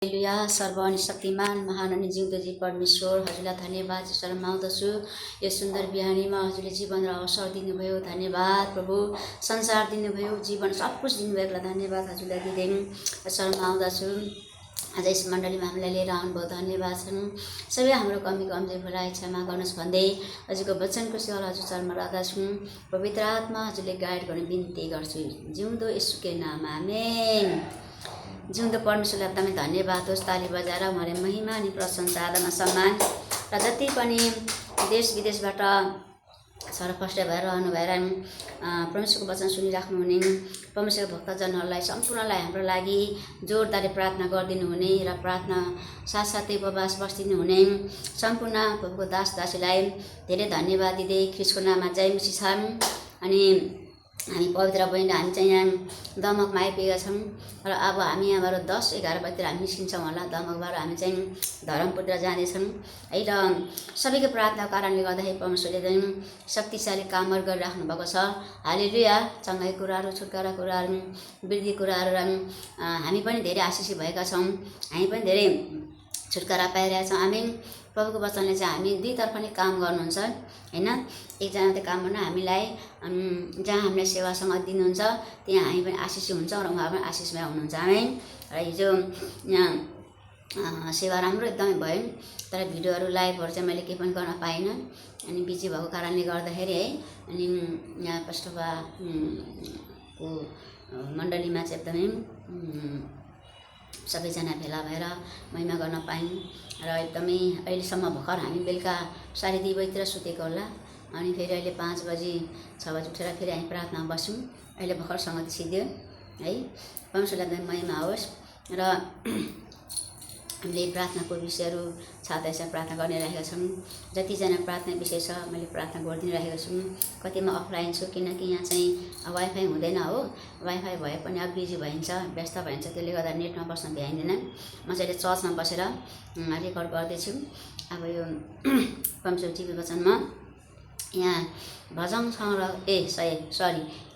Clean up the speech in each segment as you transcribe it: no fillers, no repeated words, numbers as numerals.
हालेलुया। सर्व अनि शक्तिमान महान अनि जिउँदो परमेश्वर, हजुरलाई धन्यवाद शरमाउँदछु। यो सुन्दर बिहानीमा हजुरले जीवन र अवसर दिनुभयो, धन्यवाद प्रभु। संसार दिनुभयो, जीवन सब कुछ दिनुभएकोलाई धन्यवाद हजुरलाई दिँदै शरमाउँदछु। आज यस मण्डलीमा हामीलाई लिएर आउनुभयो, धन्यवाद छन्। सबै हाम्रो कमी कमजोरी भलाई क्षमा गर्नुहोस् भन्दै हजुरको वचनको सेवा हजुर चरणमा राख्दछु। पवित्र आत्मा हजुरले गाइड गर्ने बिन्ती गर्छु, जिउँदो येशूकै नाम, आमेन। जिउँदो परमेश्वरलाई एकदमै धन्यवाद होस्। ताली बजाएर उहाँले महिमा अनि प्रशंसा आदरमा सम्मान र जति पनि देश विदेशबाट छरफष्ट भएर रहनु भएर परमेश्वरको वचन सुनिराख्नुहुने परमेश्वरको भक्तजनहरूलाई सम्पूर्णलाई हाम्रो लागि जोरदारी प्रार्थना गरिदिनु हुने र प्रार्थना साथसाथै उपवास बस्दिनु हुने सम्पूर्ण प्रभुको दास दासीलाई धेरै धन्यवाद दिँदै ख्रीष्टको नाममा जय मसीह छन्। अनि हामी पवित्र बहिनी हामी चाहिँ यहाँ दमकमा आइपुगेका छौँ र अब हामी यहाँबाट 10-11 बजीतिर हामी निस्किन्छौँ होला। दमकबाट हामी चाहिँ धरमपुरतिर जाँदैछौँ है। र सबैको प्रार्थनाको कारणले गर्दाखेरि परमेश्वरले चाहिँ शक्तिशाली कामहरू गरिराख्नु भएको छ। हालेलुया। चङ्गाई कुराहरू, छुटकारा कुराहरू, वृद्धि कुराहरू हामी पनि धेरै आशिषित भएका छौँ। हामी पनि धेरै छुटकारा पाइरहेका छौँ। आमेन। प्रभुको वचनले चाहिँ हामी दुईतर्फ नै काम गर्नुहुन्छ हैन। एकजना त काम गर्न हामीलाई जहाँ हामीलाई सेवासँग दिनुहुन्छ त्यहाँ हामी पनि आशिषित हुन्छ र उहाँ पनि आशिषमय हुनुहुन्छ। आमेन। र हिजो यहाँ सेवा राम्रो एकदमै भयो, तर भिडियोहरू लाइभहरू चाहिँ मैले केही पनि गर्न पाइनँ। अनि बिजी भएको कारणले गर्दाखेरि है। अनि यहाँ पास्टरको मण्डलीमा चाहिँ एकदमै सबैजना भेला भएर महिमा गर्न पायौँ र एकदमै अहिलेसम्म भर्खर हामी बेलुका 2:30 बजीतिर सुतेको होला। अनि फेरि अहिले 5 बजी 6 बजी उठेर फेरि हामी प्रार्थना बस्यौँ। अहिले भर्खर सङ्गति सिद्धियो है। परमेश्वरलाई महिमा होस्। र हामीले प्रार्थनाको विषयहरू छात्रसँग प्रार्थना गरिरहेका छौँ। जतिजना प्रार्थना विषय छ मैले प्रार्थना गरिदिनु राखेको छु। कतिमा अफलाइन छु किनकि यहाँ चाहिँ वाइफाई हुँदैन हो। वाइफाई भए पनि अब बिजी भइन्छ, व्यस्त भइन्छ, त्यसले गर्दा नेटमा बस्न भ्याइँदैन। म चाहिँ अहिले चर्चमा बसेर रेकर्ड गर्दैछु। अब यो परमेश्वर टिभी वचनमा यहाँ भजन सङ्ग्रह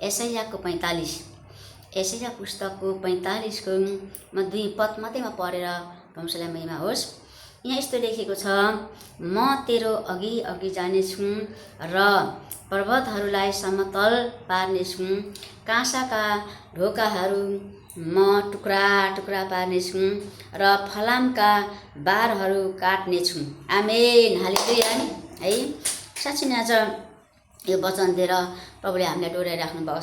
एसाइयाको 45 एसाइया पुस्तकको 45को म 2 पद मात्रै पढेर परमेश्वरलाई महिमा होस्। यहाँ यस्तो लेखेको छ, म तेरो अघि अघि जानेछु र पर्वतहरूलाई समतल पार्नेछु, काँसाका ढोकाहरू म टुक्रा टुक्रा पार्नेछु र फलामका बारहरू काट्नेछु। आमेन। हालेलुया है। साँच्चै नै आज यो वचन दिएर प्रभुले हामीलाई डोराइराख्नु भएको छ।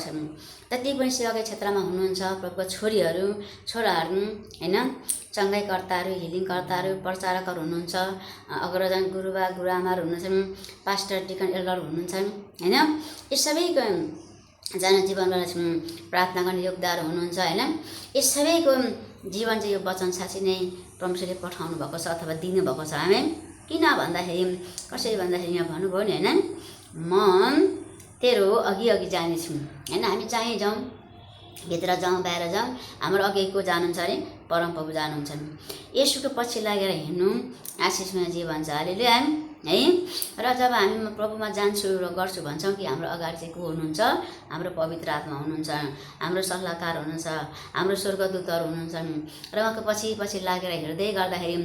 जति पनि सेवाकै क्षेत्रमा हुनुहुन्छ प्रभुको छोरीहरू छोराहरू हैन, चङ्गाइकर्ताहरू, हिलिङकर्ताहरू, प्रचारकहरू हुनुहुन्छ, अग्रजन गुरुबा गुरुआमाहरू हुनुहुन्छ, पास्टर डिकन एल्डर हुनुहुन्छ हैन। यो सबैको जना जीवनमा प्रार्थना गर्ने योगदाहरू हुनुहुन्छ हैन। यो सबैको जीवन चाहिँ यो वचन साँच्चै नै परमेश्वरले पठाउनु भएको छ अथवा दिनुभएको छ। आमेन। किन भन्दाखेरि कसरी भन्दाखेरि यहाँ भन्नुभयो नि हैन, म तेरो अघि अघि जानेछु हैन। हामी चाहिँ जाउँ, भित्र जाउँ, बाहिर जाउँ, हाम्रो अघिको जानुहुन्छ अरे परमप्रभु जानुहुन्छ। येशूको पछि लागेर हिँड्नु आशिषमय जीवन छ। हालेलुया है। र जब हामी प्रभुमा जान्छु र गर्छु भन्छौँ कि हाम्रो अगाडि चाहिँ को हुनुहुन्छ? हाम्रो पवित्र आत्मा हुनुहुन्छ, हाम्रो सल्लाहकार हुनुहुन्छ, हाम्रो स्वर्गदूतहरू हुनुहुन्छ। र उहाँको पछि पछि लागेर हिँड्दै गर्दाखेरि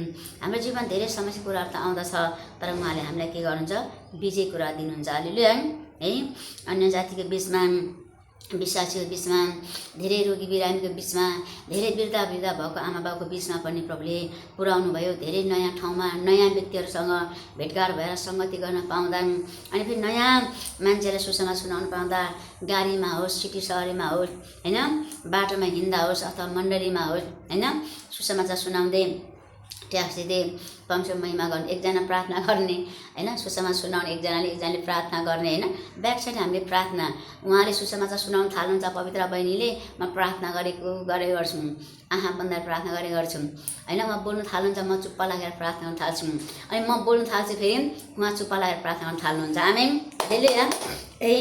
हाम्रो जीवन धेरै समस्या कुराहरू त आउँदछ, तर उहाँले हामीलाई के गर्नुहुन्छ? विजय कुरा दिनुहुन्छ। हालेलुया है। अन्य जातिको बिचमा, विश्वासीको बिचमा, धेरै रोगी बिरामीको बिचमा, धेरै वृद्ध भएको आमा बाउको बिचमा पनि प्रभुले पुर्याउनु भयो। धेरै नयाँ ठाउँमा नयाँ व्यक्तिहरूसँग भेटघाट भएर सङ्गति गर्न पाउँदा, अनि फेरि नयाँ मान्छेलाई सुसमाचार सुनाउनु पाउँदा, गाडीमा होस्, सिटी सहरीमा होस् हैन, बाटोमा हिँड्दा होस् अथवा मण्डलीमा होस् हैन, सुसमाचार सुनाउँदै ट्याक्स दिँदै परमेश्वर महिमा गर्ने, एकजना प्रार्थना गर्ने हैन, सुसमाचार सुनाउने एकजनाले प्रार्थना गर्ने हैन। ब्याक साइड हामीले प्रार्थना, उहाँले सुसमाचार सुनाउन थाल्नुहुन्छ, पवित्र बहिनीले म प्रार्थना गरेको गर्छु, आँखा बन्द प्रार्थना गरेको गर्छु हैन। उहाँ बोल्नु थाल्नुहुन्छ, म चुप्पा लागेर प्रार्थना गर्न थाल्छु, अनि म बोल्नु थाल्छु फेरि उहाँ चुप्पा लागेर प्रार्थना गर्न थाल्नुहुन्छ। आमेन। हालेलुया है।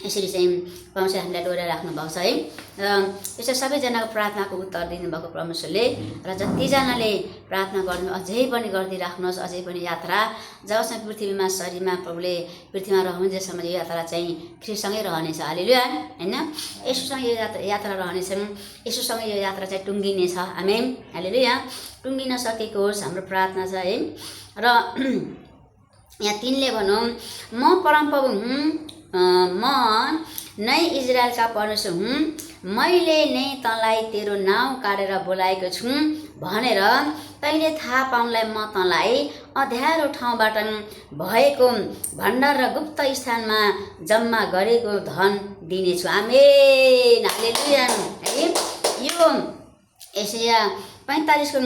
यसरी चाहिँ परमेश्वर हामीलाई डोराइराख्नु भएको छ है। र यसो सबैजनाको प्रार्थनाको उत्तर दिनुभएको परमेश्वरले र जतिजनाले प्रार्थना गर्नु अझै पनि गरिदिइराख्नुहोस्। अझै पनि यात्रा जबसम्म पृथ्वीमा शरीरमा प्रभुले पृथ्वीमा रहन्जेसम्म यो यात्रा चाहिँ ख्रीष्टसँगै रहनेछ। हालेलुया हैन। यसोसँग यो यात्रा रहनेछन्। यसोसँग यो यात्रा चाहिँ टुङ्गिनेछ। आमेन। हालेलुया। टुङ्गिन सकेको होस् हाम्रो प्रार्थना छ है। र यहाँ 3 ले भनौँ, म परमप्रभु हुँ, म नै इजरायलका परमेश्वर हुँ, मैले नै तँलाई तेरो नाउँ काटेर बोलाएको छु भनेर तैँले थाहा पाउनलाई म तँलाई अँध्यारो ठाउँबाट भएको भण्डार र गुप्त स्थानमा जम्मा गरेको धन दिनेछु। आमेन। हालेलुया है। यो यशाया 45 को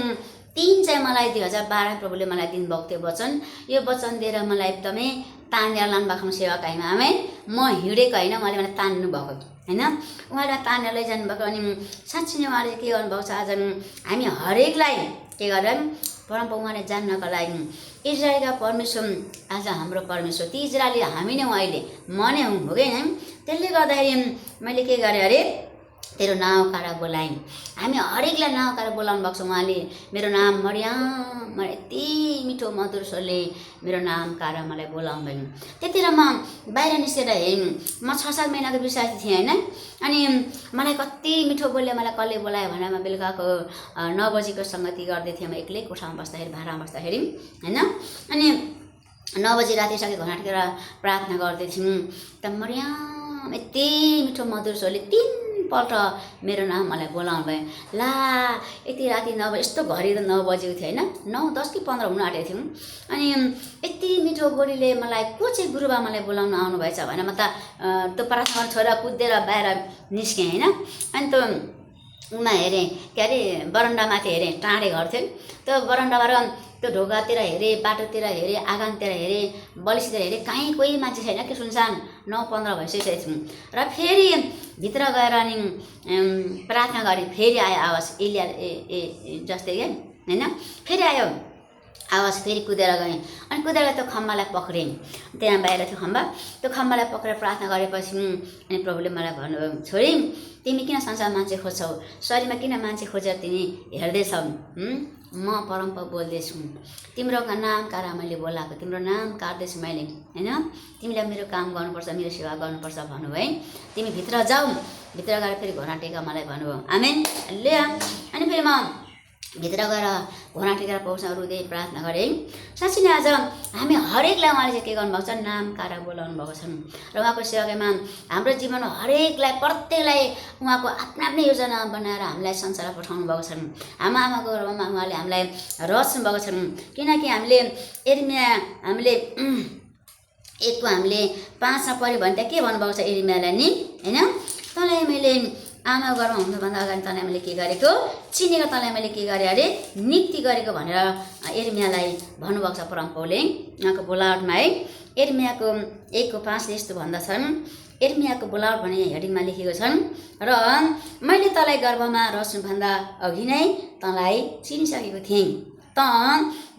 3 चाहिँ मलाई 2012 प्रभुले मलाई दिनुभएको थियो वचन। यो वचन दिएर मलाई एकदमै तानेर लानु भएको सेवाकाईमा। आमेन। म हिँडेको होइन, उहाँले मलाई तान्नु भएको हैन। उहाँले तानेर लैजानु भएको। अनि साँच्चै नै उहाँले के गर्नुभएको छ, आज हामी हरेकलाई के गरेर परमप्रभु उहाँले जान्नको लागि इजरायलका परमेश्वर आज हाम्रो परमेश्वर, ती इजरायली हामी नै हो, अहिले म नै हुँ, हो कि हैन। त्यसले गर्दाखेरि मैले के गरेँ अरे, तेरो नाउँ कारा बोलाएँ। हामी हरेकलाई नाउँ कारा बोलाउनु भएको छ उहाँले। मेरो नाम मरियम, यति मिठो मधुर स्वरले मेरो नाम कारा मलाई बोलाउनु भयो। त्यतिखेर म बाहिर निस्केर हेर्नु, म 6-7 महिनाको विश्वासी थिएँ हैन। अनि मलाई कति मिठो बोल्यो, मलाई कसले बोलायो भनेर म बेलुकाको 9 बजीको सङ्गति गर्दै थिएँ। म एक्लै कोठामा बस्दाखेरि, भाडामा बस्दाखेरि हैन। अनि 9 बजी राति सके घरमा टेकेर प्रार्थना गर्दै थियौँ। त मरियम यति मिठो मधुर स्वरले 3 पल्ट मेरो नाम मलाई बोलाउनु भयो। ला यति राति 9 बजी, यस्तो घरि त 9 बजेको थियो हैन, 9, 10 कि 15 हुन आँटेको थियौँ। अनि यति मिठो बोलीले मलाई को चाहिँ गुरुबा मलाई बोलाउन आउनु भएछ भनेर म त त्यो प्रार्थना छोडेर कुदेर बाहिर निस्केँ हैन। अनि त उमा हेरेँ, के अरे बरन्डामाथि हेरेँ, टाढे घर थियो। त्यो बरन्डाबाट त्यो ढोकातिर हेरेँ, बाटोतिर हेरेँ, आँगनतिर हेरेँ, बलिसीतिर हेरेँ, कहीँ कोही मान्छे छैन कि, सुनसान। 9-15 भइसकेको थियौँ। र फेरि भित्र गएर अनि प्रार्थना गरेँ। फेरि आयो आवाज, एलिया जस्तै क्या हैन। फेरि आयो आवाज, फेरि कुदेर गएँ। अनि कुदेर त्यो खम्बालाई पक्रेँ। त्यहाँ बाहिर थियो खम्बा, त्यो खम्बालाई पक्रेर प्रार्थना गरेपछि अनि प्रभुले मलाई भन्नुभयो, छोरी तिमी किन संसार मान्छे खोज्छौ, शरीरमा किन मान्छे खोजेर तिमी हेर्दैछौ, म परमप्रभु बोल्दैछु। तिम्रो नाम कारा मैले बोलाएको, तिम्रो नाम काट्दैछु मैले हैन। तिमीलाई मेरो काम गर्नुपर्छ, मेरो सेवा गर्नुपर्छ भन्नुभयो है। तिमी भित्र जाऊ। भित्र गएर फेरि घोडा टेका मलाई भन्नुभयो। आमेन। हालेलुया। अनि फेरि म भित्र गएर घोडा टेकेर पौसँग रुँदै प्रार्थना गरेँ। साँच्चै नै आज हामी हरेकलाई उहाँले चाहिँ के गर्नुभएको छ, नाम कारा बोलाउनु भएको छ। र उहाँको सेवाकाईमा हाम्रो जीवनमा हरेकलाई, प्रत्येकलाई उहाँको आफ्नै योजना बनाएर हामीलाई संसारमा पठाउनु भएको छ। हाम्रो आमाको गर्भमा उहाँले हामीलाई रच्नु भएको छ। किनकि हामीले यिर्मिया, हामीले 1 को हामीले 5 मा पढ्यो भने त के भन्नुभएको छ यिर्मियालाई नि हैन। तँलाई मैले आमा घरमा हुनुभन्दा अगाडि तँलाई मैले के गरेको, चिनेको, तँलाई मैले के गरेँ अरे, नियुक्ति गरेको भनेर यिर्मियालाई भन्नुभएको छ परमप्रभुले उहाँको बोलावटमा है। यिर्मियाको 1 को 5 ले यस्तो भन्दछन्, यिर्मियाको बोलावट भने हेडिङमा लेखेको छन्, र मैले तँलाई गर्भमा रच्नुभन्दा अघि नै तँलाई चिनिसकेको थिएँ। त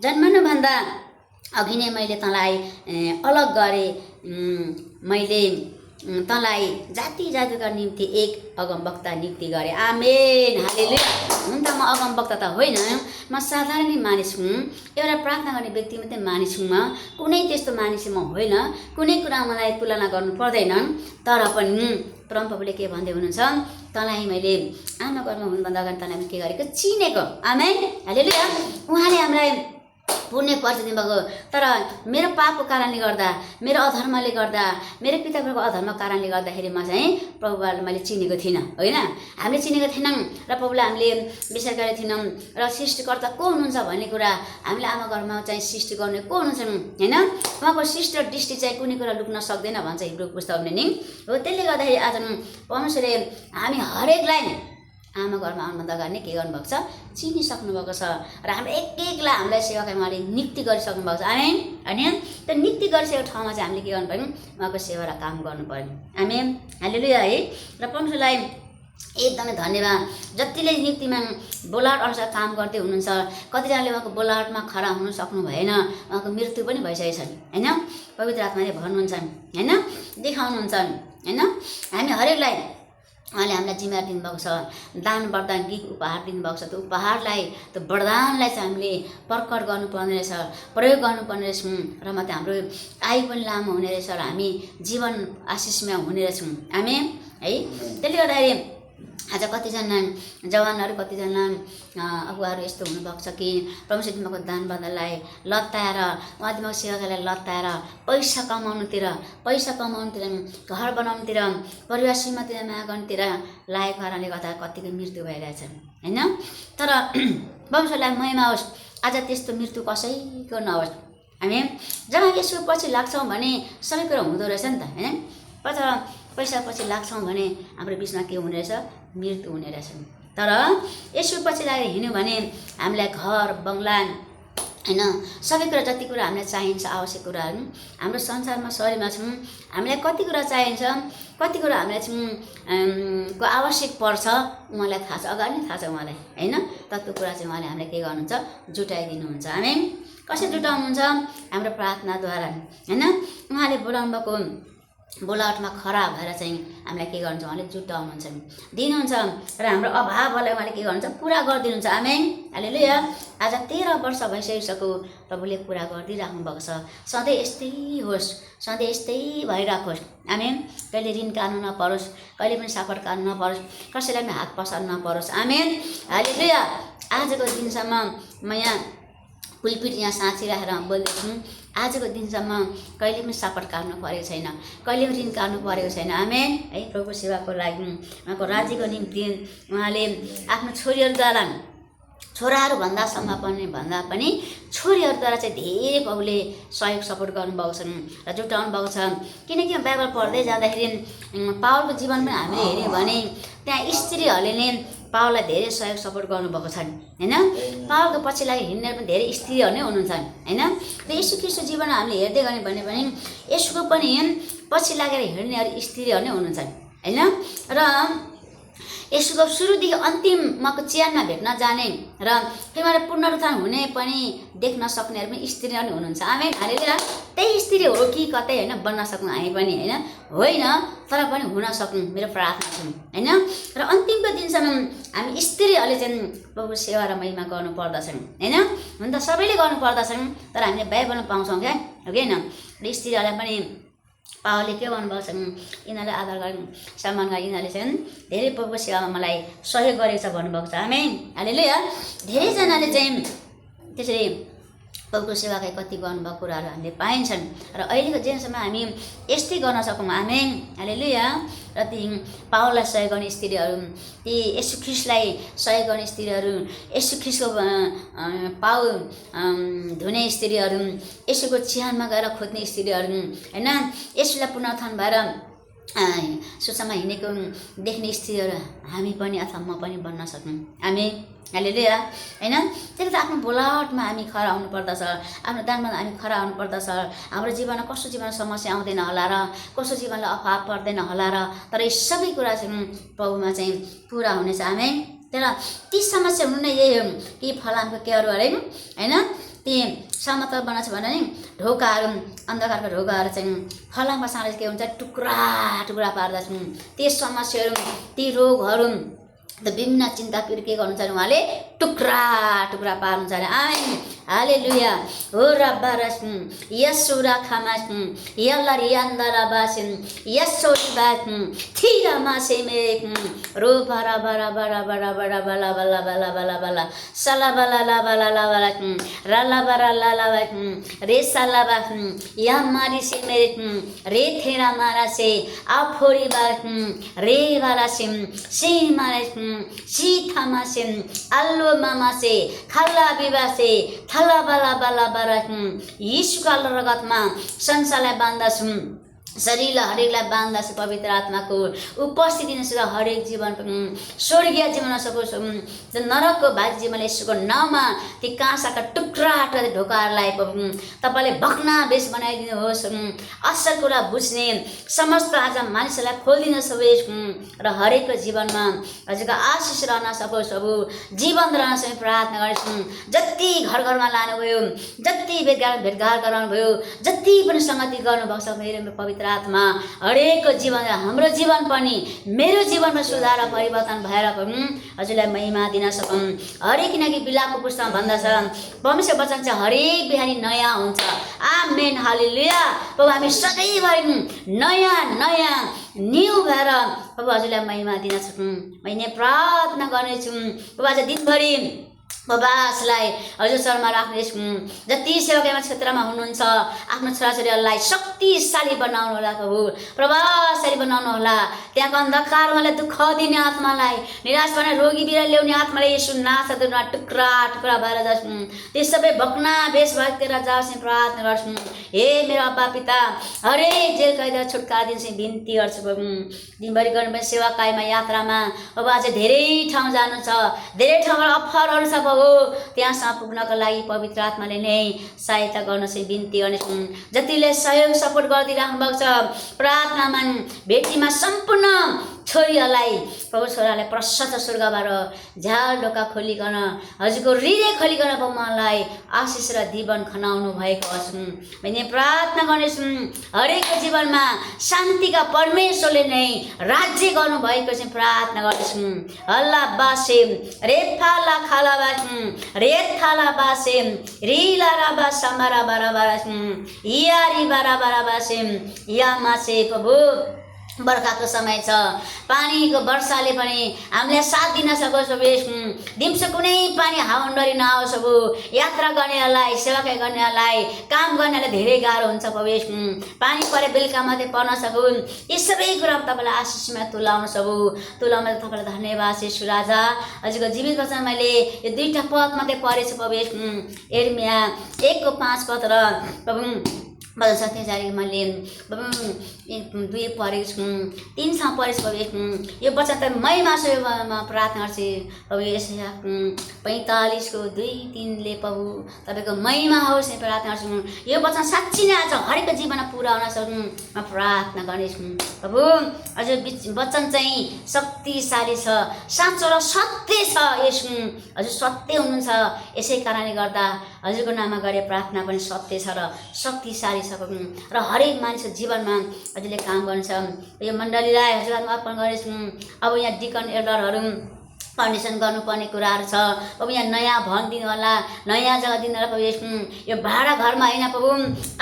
जन्मनुभन्दा अघि नै मैले तँलाई अलग गरेँ। मैले तँलाई जाति जातिका निम्ति एक अगमवक्ता नियुक्ति गरेँ। आमेन। हालेलुया। हुन त म अगमवक्ता त होइन, म साधारण मानिस हुँ, एउटा प्रार्थना गर्ने व्यक्ति मात्रै मानिस हुँ। म कुनै त्यस्तो मानिस म होइन, कुनै कुरा मलाई तुलना गर्नु पर्दैन। तर पनि परमप्रभुले के भन्दै हुनुहुन्छ, तँलाई मैले आमा घरमा हुनुभन्दा अगाडि तँलाई के गरेको, चिनेको। आमेन। हालेलुया। उहाँले हामीलाई पुण्य पर्छ दिनुभएको। तर मेरो पापको कारणले गर्दा, मेरो अधर्मले गर्दा, मेरो पितापुर्खाको अधर्मको कारणले गर्दाखेरि म चाहिँ प्रभुलाई मैले चिनेको थिइनँ होइन। हामीले चिनेको थिएनौँ र प्रभुलाई हामीले विचार गरेको थिएनौँ। र सृष्टिकर्ता को हुनुहुन्छ भन्ने कुरा हामीले आमा घरमा चाहिँ सृष्टि गर्ने को हुनुहुन्छ होइन। उहाँको सृष्टि र दृष्टि चाहिँ कुनै कुरा लुक्न सक्दैन भन्छ हिब्रू पुस्तकले नि हो। त्यसले गर्दाखेरि आज परमेश्वरले हामी हरेकलाई आमा घरमा आउनुभन्दा अगाडि के गर्नुभएको छ, चिनिसक्नु भएको छ। र हाम्रो एक एकलाई हामीलाई सेवाकाईमा उहाँले नियुक्ति गरिसक्नु भएको छ। आमेन। अनि त्यो नियुक्ति गरिसकेको ठाउँमा चाहिँ हामीले के गर्नु पर्यो, उहाँको सेवा र काम गर्नु पर्यो। आमेन। हालेलुया है। र परमेश्वरलाई एकदमै धन्यवाद। जतिले नियुक्तिमा बोलावट अनुसार काम गर्दै हुनुहुन्छ, कतिजनाले उहाँको बोलावटमा खडा हुनु सक्नु भएन, उहाँको मृत्यु पनि भइसकेको छ हैन। पवित्र आत्माले भन्नुहुन्छ हैन, देखाउनुहुन्छ हैन। हामी हरेकलाई उहाँले हामीलाई जिम्मेवारी दिनुभएको छ, दान वरदान गिफ्ट उपहार दिनुभएको छ। त्यो उपहारलाई त्यो वरदानलाई चाहिँ हामीले प्रकट गर्नुपर्ने रहेछ, प्रयोग गर्नुपर्ने रहेछौँ र मात्रै हाम्रो आयु पनि लामो हुने रहेछ र हामी जीवन आशिषमय हुने रहेछौँ। हामी है त्यसले गर्दाखेरि आज कतिजना जवानहरू कतिजना अगुवाहरू यस्तो हुनुभएको छ कि परमेश्वर दिनुभएको दान वरदानलाई लत्ताएर उहाँ दिनुभएको सेवाकालाई लत्ताएर पैसा कमाउनुतिर घर बनाउनुतिर परिवार श्रीमतीलाई माया गर्नुतिर लागेको कारणले गर्दा कतिको मृत्यु भइरहेछ हैन। तर परमेश्वरलाई महिमा होस्, आज त्यस्तो मृत्यु कसैको नहोस्। हामी जब यसो पछि लाग्छौँ भने सबै कुरा हुँदो रहेछ नि त हैन। पैसा पछि लाग्छौँ भने हाम्रो बिचमा के हुने रहेछ, मृत्यु हुने रहेछ। तर यसो पछि लागेर हिँड्यौँ भने हामीलाई घर बङ्गला हैन सबै कुरा जति कुरा हामीलाई चाहिन्छ आवश्यक कुराहरू हाम्रो संसारमा शरीरमा छौँ, हामीलाई कति कुरा चाहिन्छ, कति कुरा हामीलाई को आवश्यक पर्छ उहाँलाई थाहा छ, अगाडि नै थाहा छ उहाँलाई हैन। तर त्यो कुरा चाहिँ उहाँले हामीलाई के गर्नुहुन्छ, जुटाइदिनुहुन्छ। हामी कसरी जुटाउनुहुन्छ, हाम्रो प्रार्थनाद्वारा हैन। उहाँले बोलाउनु भएको बोलावटमा खरा भएर चाहिँ हामीलाई के गर्नुहुन्छ, उहाँले जुटाउनुहुन्छ, दिनुहुन्छ र हाम्रो अभावलाई उहाँले के गर्नुहुन्छ, पुरा गरिदिनुहुन्छ। आमेन, हालेलुया। आज 13 वर्ष भइसकिसक्यो प्रभुले पुरा गरिदिइराख्नु भएको छ। सधैँ यस्तै होस्, सधैँ यस्तै भइराखोस्। आमेन। कहिले ऋण काट्नु नपरोस्, कहिले पनि सापट काट्नु नपरोस्, कसैलाई पनि हात पसार्नु नपरोस्। आमेन, हालेलुया। आजको दिनसम्म म यहाँ पुलपिट यहाँ साँचिराखेर बोल्दैछु, आजको दिनसम्म कहिले पनि सापट काट्नु परेको छैन, कहिले पनि ऋण काट्नु परेको छैन। आमेन है। प्रभु सेवाको लागि उहाँको राज्यको निम्ति उहाँले आफ्नो छोरीहरूद्वारा, छोराहरू भन्दा पनि छोरीहरूद्वारा चाहिँ धेरै प्रभुले सहयोग सपोर्ट गर्नुभएको छ र जुटाउनु भएको छ। किनकि बाइबल पढ्दै जाँदाखेरि पावलको जीवन पनि हामीले हेऱ्यौँ भने त्यहाँ स्त्रीहरूले नै पावललाई धेरै सहयोग सपोर्ट गर्नुभएको छ हैन। पावलको पछि लागि हिँड्ने पनि धेरै स्त्रीहरू नै हुनुहुन्छ हैन। र यसो ख्रीष्टको जीवन हामीले हेर्दै गयौँ भने पनि यसको पनि पछि लागेर हिँड्नेहरू स्त्रीहरू नै हुनुहुन्छ हैन। र यसको सुरुदेखि अन्तिमको च्यानमा भेट्न जाने र फेरि पुनरुत्थान हुने पनि देख्न सक्नेहरू पनि स्त्रीहरू नै हुनुहुन्छ। आमेन, हालेलुया। त्यही स्त्री हो कि कतै हैन बन्न सकौँ हामी पनि हैन, होइन तर पनि हुन सक्नु मेरो प्रार्थना छ हैन। र अन्तिमको दिनसम्म हामी स्त्रीहरूले चाहिँ प्रभु सेवा र महिमा गर्नु पर्दछन् हैन। हुन त सबैले गर्नु पर्दछन्, तर हामीले बाइबलमा पाउँछौँ क्या हो कि हैन। र स्त्रीहरूलाई पनि पावलले के गर्नुभएको छ, यिनीहरूले आदर गरी सम्मान गरी यिनीहरूले चाहिँ धेरै प्रभुको सेवामा मलाई सहयोग गरेको छ भन्नुभएको छ। आमेन, हालेलुया। धेरैजनाले चाहिँ त्यसरी प्रभुको सेवाकै कति गर्नुभएको कुराहरू हामीले पाइन्छन् र अहिलेको जेनसम्म हामी यस्तै गर्न सकौँ। आमेन, हालेलुया। र ती पावललाई सहयोग गर्ने स्त्रीहरू, ती यसु ख्रीष्टलाई सहयोग गर्ने स्त्रीहरू, यसु ख्रीष्टको पाउ धुने स्त्रीहरू, यसुको चिहानमा गएर खोज्ने स्त्रीहरू हैन, यसुलाई पुनरुत्थान भएर सुसमा हिँडेको देख्ने स्त्रीहरू हामी पनि अथवा म पनि बन्न सक्छौँ। हामी हालेलुया हैन। त्यसले त आफ्नो बोलावटमा हामी खरा हुनु पर्दछ, आफ्नो दानमा हामी खरा हुनु पर्दछ। हाम्रो जीवनमा कस्तो जीवन समस्या आउँदैन होला र कस्तो जीवनलाई अभाव पर्दैन होला र, तर यी सबै कुरा चाहिँ प्रभुमा चाहिँ पुरा हुनेछ। आमेन। तर ती समस्या हुनु नै यही हो कि फलामको केहरू अरे हैन, ती समतल बनाएको छ भने नि ढोकाहरू, अन्धकारको ढोकाहरू चाहिँ फलामको साँडे के हुन्छ, टुक्रा टुक्रा पार्दछन्। ती समस्याहरू, ती रोगहरू, त विभिन्न चिन्ता पीड के गर्नुहुन्छ भने उहाँले टुक्रा टुक्रा पार्नुहुन्छ अरे। आमेन, हालेलुया। हो रब्बा रस्म यसुरा खमास यल्ला रियान्दारा बासिन यसोरी थिरा मासे मे रो बरा बरा बरा बरा बरा बला बला बला बला बला सला बला ला बला ला बला रला बरा ला ला रे सला बा या मारी से मेरे रे थेरा मारा से आफोरी बा रे वाला से मारे सी थामा से अल्लो मामा से खल्ला बिबा से थला बला बला बरा यीशुको रगतमा संसारलाई बाँध्दछु, शरीरलाई हरेकलाई बाँध्दछु पवित्र आत्माको उपस्थिति नसक्दा हरेक जीवन स्वर्गीय जीवन सकोस्, नरकको भागी जीवन यसुको नाममा ती काँसाका टुक्रा ढोकाहरूलाई तपाईँले भग्ना बेस बनाइदिनुहोस्। असल कुरा बुझ्ने समस्त आज मानिसहरूलाई खोलिदिन सकोस् र हरेकको जीवनमा हजुरको आशिष रहन सकोस्, प्रभु जीवन रहन सके प्रार्थना गर्छु। जति घर घरमा लानुभयो, जति भेटघाट गराउनु भयो, जति पनि सङ्गति गर्नुभएको छ मेरो पवित्र पवित्र आत्मा हरेकको जीवन, हाम्रो जीवन पनि मेरो जीवनमा सुधार र परिवर्तन भएर हजुरलाई महिमा दिन सकौँ। हरेक किनकि बिलापको पुस्तकमा भन्दछ परमेश्वर वचन चाहिँ हरेक बिहानी नयाँ हुन्छ। आमेन, हालेलुया। प्रभु हामी सधैँभरि नयाँ नयाँ न्यू भएर प्रभु हजुरलाई महिमा दिन सकौँ। मैले प्रार्थना गर्नेछु प्रभु आज दिनभरि प्रवासलाई हजुर शरणमा राख्नेछु। जति सेवाकामा क्षेत्रमा हुनुहुन्छ आफ्नो छोराछोरीहरूलाई शक्तिशाली बनाउनु होला प्रभु, प्रभावशाली बनाउनु होला। त्यहाँको अन्धकारमालाई दुःख दिने आत्मालाई, निराश बना रोगी बिरामी ल्याउने आत्मालाई यसो नासमा टुक्रा टुक्रा भएर जान्छौँ। ती सबै भक्ना बेस भएर जाओस् प्रार्थना गर्छौँ। हे मेरो अब्बा पिता, हरेक जेल कैदीलाई छुटकारा दिन्छ बिन्ती गर्छु प्रभु। दिनभरि गर्नुभयो सेवा कायमा यात्रामा अब आज धेरै ठाउँ जानु छ, धेरै ठाउँमा अफरहरू छ प्रभु। त्यहाँसम्म पुग्नको लागि पवित्र आत्माले नै सहायता गर्न चाहिँ बिन्ती गर्नेछौँ। जतिले सहयोग सपोर्ट गरिदिइराख्नु भएको छ प्रार्थनामा भेटीमा सम्पूर्ण छोरीहरूलाई प्रभु छोरालाई प्रशस्त स्वर्गबाट झ्याल ढोका खोलिकन हजुरको हृदय खोलिकन मलाई आशिष र जीवन खनाउनु भएको छौँ। मैले प्रार्थना गर्नेछौँ हरेकको जीवनमा शान्तिका परमेश्वरले नै राज्य गर्नुभएको चाहिँ प्रार्थना गर्नेछौँ। हल्ला बासे रेफाला खाला बाछौँ रेथाला बासे रिला राबा समारा बारा बाराछौँ यारी बारा बारा बासे या मासे प्रभु। बर्खाको समय छ, पानीको वर्षाले पनि हामीलाई साथ दिन सकोस् प्रभु। दिउँसो कुनै पानी हावाहुन्डरी नआओस् प्रभु। यात्रा गर्नेहरूलाई, सेवाकाई गर्नेहरूलाई, काम गर्नेलाई धेरै गाह्रो हुन्छ प्रभु। पानी परे बेलुका मात्रै पर्न सकुन्। यी सबै कुरा तपाईँलाई आशिषमा तुलाउनु प्रभु। तुलाउन तपाईँलाई धन्यवाद यीशु राजा। हजुरको जीवित वचन मैले यो 2टा पद मात्रै पढेछु प्रभु। यिर्मया 1:5 र प्रभु बदल सत्य जारी मैले 2 पढेको छु, 3 पढेको प्रभु। यो वचन त महिमा सेवामा प्रार्थना गर्छु प्रभु। यसै 45:2-3ले प्रभु तपाईँको महिमा होस् प्रार्थना गर्छु। यो वचन साँच्ची नै आज हरेकको जीवनमा पुरा हुन सक्नु म प्रार्थना गर्नेछु प्रभु। हजुर वचन चाहिँ शक्तिशाली छ, साँचो र सत्य छ। यसो हजुर सत्य हुनुहुन्छ, यसै कारणले गर्दा हजुरको नाममा गरे प्रार्थना पनि सत्य छ र शक्तिशाली र हरेक मानिसको जीवनमा हजुरले काम गर्नुहुन्छ। यो मण्डलीलाई हजुरमा अर्पण गर्नेछु। अब यहाँ डिकन एल्डरहरू फाउन्डेसन गर्नुपर्ने कुराहरू छ प्रभु। यहाँ नयाँ भवन दिनु होला, नयाँ जग्गा दिनु होला प्रभु। यो भाडा घरमा होइन प्रभु,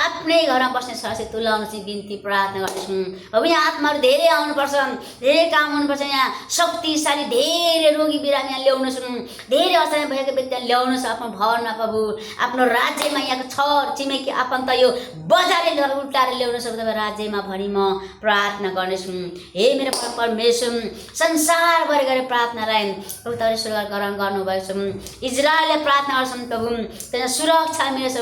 आफ्नै घरमा बस्ने छोराछोरी तुलाउनु चाहिँ बिन्ती प्रार्थना गर्दैछौँ प्रभु। यहाँ आत्माहरू धेरै आउनुपर्छ, धेरै काम हुनुपर्छ। यहाँ शक्तिशाली धेरै रोगी बिरामी यहाँ ल्याउनु छ, धेरै असहाय भएको व्यक्तिलाई ल्याउनु छ आफ्नो भवनमा प्रभु। आफ्नो राज्यमा यहाँको छर छिमेकी आफन्त यो बजारले उल्टाएर ल्याउनु छ तपाईँ राज्यमा भनी म प्रार्थना गर्नेछु। हे मेरो परमेश्वर, संसारभरि गरे प्रार्थनालाई प्रभु तपाईँले सुरुवात गर्नुभएको छ। इजरायलले प्रार्थना गर्छन् प्रभु, त्यहाँ सुरक्षा मेरो छ,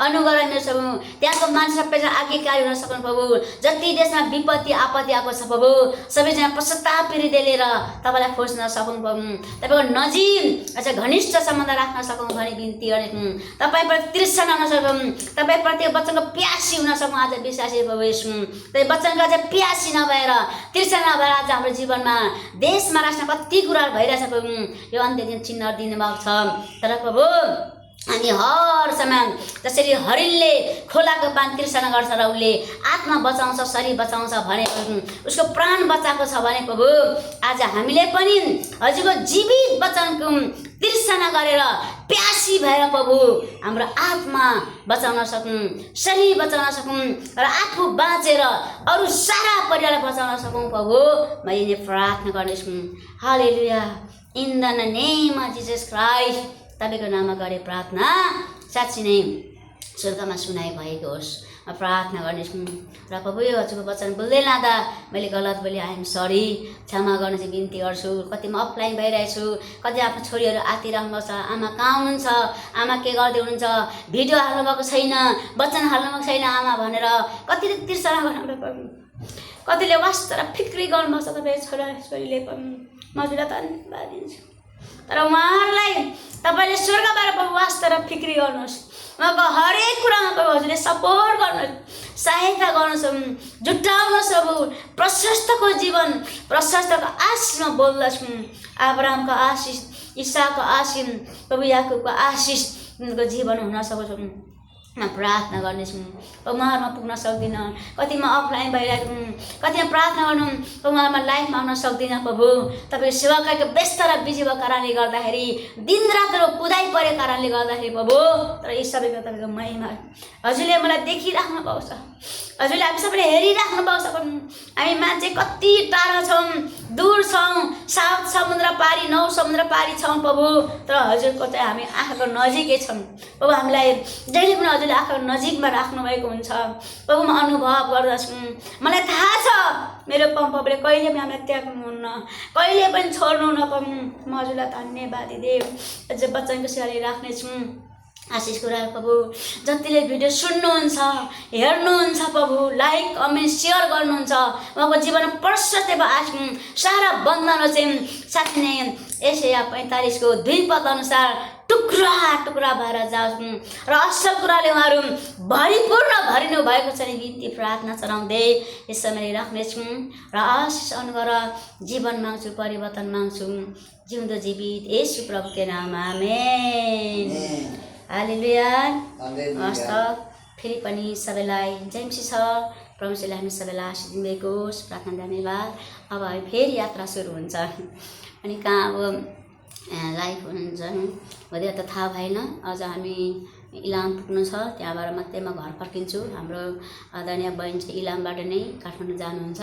अनुग्रह मेरो छ त्यहाँको मान्छे सबैजना आज्ञाकारी हुन सक्नु प्रभु। जति देशमा विपत्ति आपत्ति आएको छ प्रभु, सबैजना पश्चाताप हृदय लिएर तपाईँलाई खोज्न सकौँ प्रभु। तपाईँको नजिक अझ घनिष्ठ सम्बन्ध राख्न सकौँ भनी बिन्ती गर्नेछौँ। तपाईँप्रति तृष्णा हुन सकौँ, तपाईँप्रति वचनको प्यासी हुन सकौँ। आज विश्वासी प्रभु तपाईँ वचनको आज प्यासी नभएर तृष्णा नभएर आज हाम्रो जीवनमा देशमा राष्ट्रमा कति कुराहरू भइरहेछ प्रभु। यो अन्त्य दिन चिन्ह दिनुभएको छ। तर प्रभु हामी हर समय जसरी हरिणले खोलाको पानी तृष्णा गर्छ र उसले आत्मा बचाउँछ, शरीर बचाउँछ भने उसको प्राण बचाएको छ भने प्रभु आज हामीले पनि हजुरको जीवित वचनको तृष्णा गरेर प्यासी भएर प्रभु हाम्रो आत्मा बचाउन सकौँ, शरीर बचाउन सकौँ र आफू बाँचेर अरू सारा परिवारलाई बचाउन सकौँ प्रभु। म यिनी प्रार्थना गर्नेछु। Hallelujah. In the name of Jesus Christ तपाईँको नाममा गरे प्रार्थना साँच्ची नै स्वर्गमा सुनाइ भएको होस्। म प्रार्थना गर्नेछु र प्रभु यो हजुरको वचन बोल्दै लाँदा मैले गलत बोली आइएम सरी, क्षमा गर्न चाहिँ बिन्ती गर्छु। कति म अफलाइन भइरहेछु, कति आफ्नो छोरीहरू आतिराख्नु छ, आमा कहाँ हुनुहुन्छ, आमा के गर्दै हुनुहुन्छ, भिडियो हाल्नुभएको छैन, वचन हाल्नुभएको छैन आमा भनेर कतिले तिर्सना गर्नु पर्यो, कतिले वास्ता र फिक्री गर्नुभएको छ तपाईँ छोराछोरीले पनि। म हजुरलाई धन्यवाद दिन्छु। तर उहाँहरूलाई तपाईँले स्वर्गबाट प्रभु वास्ता र फिक्री गर्नुहोस्। उहाँको हरेक कुरामा प्रभु हजुरले सपोर्ट गर्नुहोस्, सहायता गर्नुहोस्, जुटाउनुहोस् प्रभु। प्रशस्तको जीवन, प्रशस्तको आशिषमा बोल्दछु। अब्राहमको आशिष, इसाकको आशिष, प्रभु याकुबको आशिषको जीवन हुन सकोस्। प्रार्थना गर्नेछौँ। उहाँहरूमा पुग्न सक्दिनँ, कतिमा अफलाइन भइरहेको कतिमा प्रार्थना गर्नु उहाँहरूमा लाइफमा आउन सक्दिनँ प्रभु। तपाईँको सेवाकाको व्यस्त र बिजी भएको कारणले गर्दाखेरि दिनरात कुदाइ परेको कारणले गर्दाखेरि प्रभु, तर यी सबैको तपाईँको महिमा हजुरले मलाई देखिराख्नु भएको छ, हजुरले हामी सबैले हेरिराख्नु भएको छ। हामी मान्छे कति टाढा छौँ, दूर छौँ, साउथ समुद्र पारी 9 समुद्र पारी छौँ प्रभु, तर हजुरको चाहिँ हामी आँखाको नजिकै छौँ प्रभु। हामीलाई जहिले पनि हजुरले आँखाको नजिकमा राख्नुभएको हुन्छ प्रभु। म अनुभव गर्दछु, मलाई थाहा छ मेरो प्रभुले कहिले पनि हामीलाई त्याग्नुहुन्न, कहिले पनि छोड्नुहुन्न प्रभु। म हजुरलाई धन्यवाद दिदेव। अझ वचनको सेवाले राख्नेछु आशिष कुराहरू प्रभु। जतिले भिडियो सुन्नुहुन्छ, हेर्नुहुन्छ प्रभु, लाइक कमेन्ट सेयर गर्नुहुन्छ, उहाँको जीवन प्रशस्त सारा बन्धन चाहिँ साथी नै यशया 45:2 पद अनुसार टुक्रा टुक्रा भएर जाओस् र असल कुराले उहाँहरू भरिपूर्ण भरिनु भएको छ नि बिन्ती प्रार्थना चढाउँदै यस समय राख्नेछु र आशिष अनुगर जीवन माग्छु, परिवर्तन माग्छु, जिउँदो जीवित येशू प्रभुको नाममा आमेन। हालेलुया। हस्त फेरि पनि सबैलाई जयमसी छ। परमेश्वरले हामी सबैलाई आशिष दिनुभएको होस्। प्रार्थना धन्यवाद। अब हामी फेरि यात्रा सुरु हुन्छ। अनि कहाँ अब लाइफ हुन्छ हुँदै त थाहा भएन। अझ हामी इलाम पुग्नु छ, त्यहाँबाट मात्रै म घर फर्किन्छु। हाम्रो आदरणीय बहिनी चाहिँ इलामबाट नै काठमाडौँ जानुहुन्छ।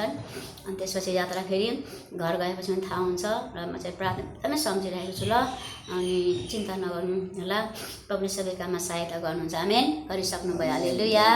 अनि त्यसपछि यात्रा फेरि घर गएपछि पनि थाहा हुन्छ र म चाहिँ प्रार्थना एकदमै सम्झिरहेको छु ल। अनि चिन्ता नगर्नु होला, प्रभुले सबै काममा सहायता गर्नुहुन्छ। आमेन। गरिसक्नुभयो। हालेलुया।